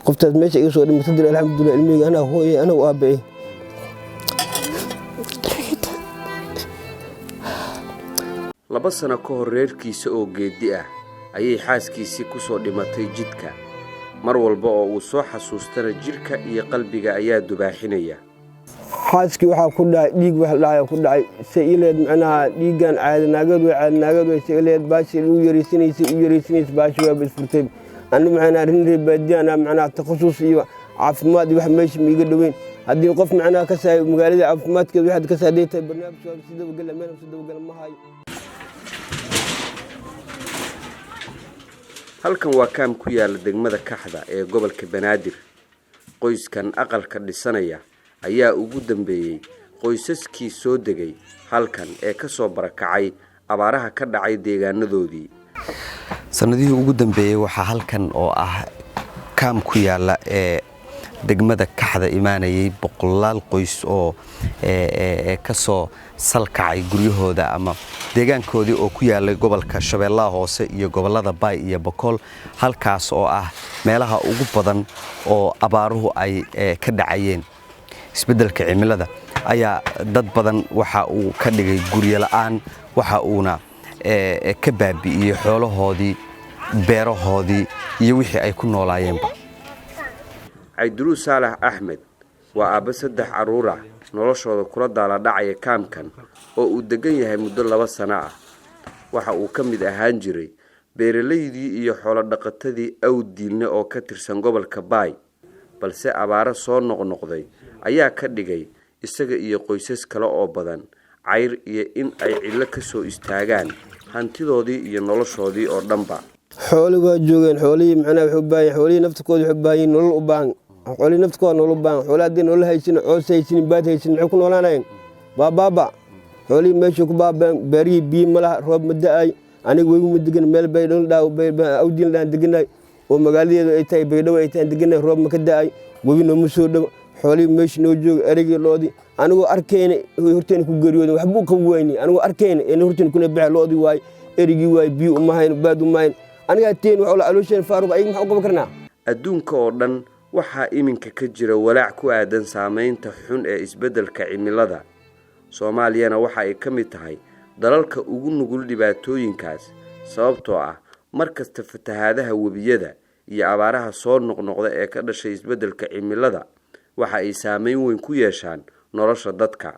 Qoftaas meesha iga soo dhimatay dil, alxamdulilah. Ilmihayga anaa hooye, anaa u aabbaye. 2 sano ka hor, reerkiisa oo geeddi ah ayay xaaskiisii ku soo dhimatay jidka. Mar walba oo uu soo xasuustana, jidhka iyo qalbiga ayaa dubaaxinaya. Xaaskii waxaa ku dhacay dhiig, wax dhacay ku dhacay se ileed, macnaha dhiiggan caadi naageed way, caadi naageed way se ileed. Baashi u yaraysanaysay, u yaraysanaysay, baashi waaba isfurtay. Ani macnaha rin reer baadiyaana, macnaha takhasus iyo caafimaad iyo wax meesha ma iga dhoweyn. Haddii qof macnaha ka saay magaalada caafimaadkeeda waxaad ka saaday tahay, barnaamij waa si dabagala, meel si dabagala ma hayo. Halkan waa kaam ku yaala degmada Kaxda ee gobolka Banaadir. Qoyskan aqalka dhisanaya ayaa ugu dambeeyey qoysaskii soo degay halkan ee ka soo barakacay abaaraha ka dhacay deegaanadoodii. Sannadihii ugu dambeeyey waxaa halkan oo ah kaam ku yaala ee degmada Kaxda imaanayay boqolaal qoys oo ka soo salkacay guryahooda ama deegaankoodii oo ku yaalay gobolka Shabeellaha Hoose iyo gobollada Baay iyo Bokool, halkaas oo ah meelaha ugu badan oo abaaruhu ay ka dhacayeen. Isbeddelka cimilada ayaa dad badan waxa uu ka dhigay guryo la'aan, waxa uuna ka baabi'iyey xoolahoodii, beerahoodii iyo wixii ay ku noolaayeenba. Cabdiruu Saalax Axmed waa aabbe saddex carruur ah noloshooda kula daaladhacaya kaamkan oo uu degan yahay muddo 2 sano ah. Waxa uu ka mid ahaan jiray beeralaydii iyo xoolo dhaqatadii Awdiilne oo ka tirsan gobolka Baay, balse abaaro soo noqnoqday ayaa ka dhigay isaga iyo qoysas kale oo badan cayr iyo in ay cillo ka soo istaagaan hantidoodii iyo noloshoodii oo dhanba. Xooli waa joogeen. Xoolihii macnaha wuxuu u baahan, xoolihii naftakooda wuxuu u baahan yihiin nolol u baahan. Xoolihii naftakooda nolol u baahan. Xoolaha haddii nolol haysin, coos haysin, baad haysin, maxay ku noolaanayeen? Waa baaba. Xoolihii meeshii ku baabeen, beerihii biyo ma laha, roob ma da'ay. Aniga webi ma degan, meel Baydhabo Awdiin dhaan deganahay oo magaaladeedu ay tahay Baydhabo ay tahay deganahay. Roob ma ka da'ay, webi nooma soo dhowo. Xoolihii meeshii noo jooga, erigii, loodii, anigoo arkayna horteena ku geeriyooden. Waxba u qabi wayni anigoo arkayna een horteena kuna baxay. Loodii waay, erigii waay, biyo uma hayn, baad uma hayn. Anigaa teen wax aloosheen faaruq, ayaga maxaa u qaban karnaa? Adduunka oo dhan waxaa iminka ka jira walaac ku aadan saameynta xun ee isbeddelka cimilada. Soomaaliyana waxa ay ka mid tahay dalalka ugu nugul dhibaatooyinkaas, sababtoo ah mar kasta fatahaadaha webiyada iyo abaaraha soo noqnoqda ee ka dhashay isbeddelka cimilada waxa ay saameyn weyn ku yeeshaan nolosha dadka.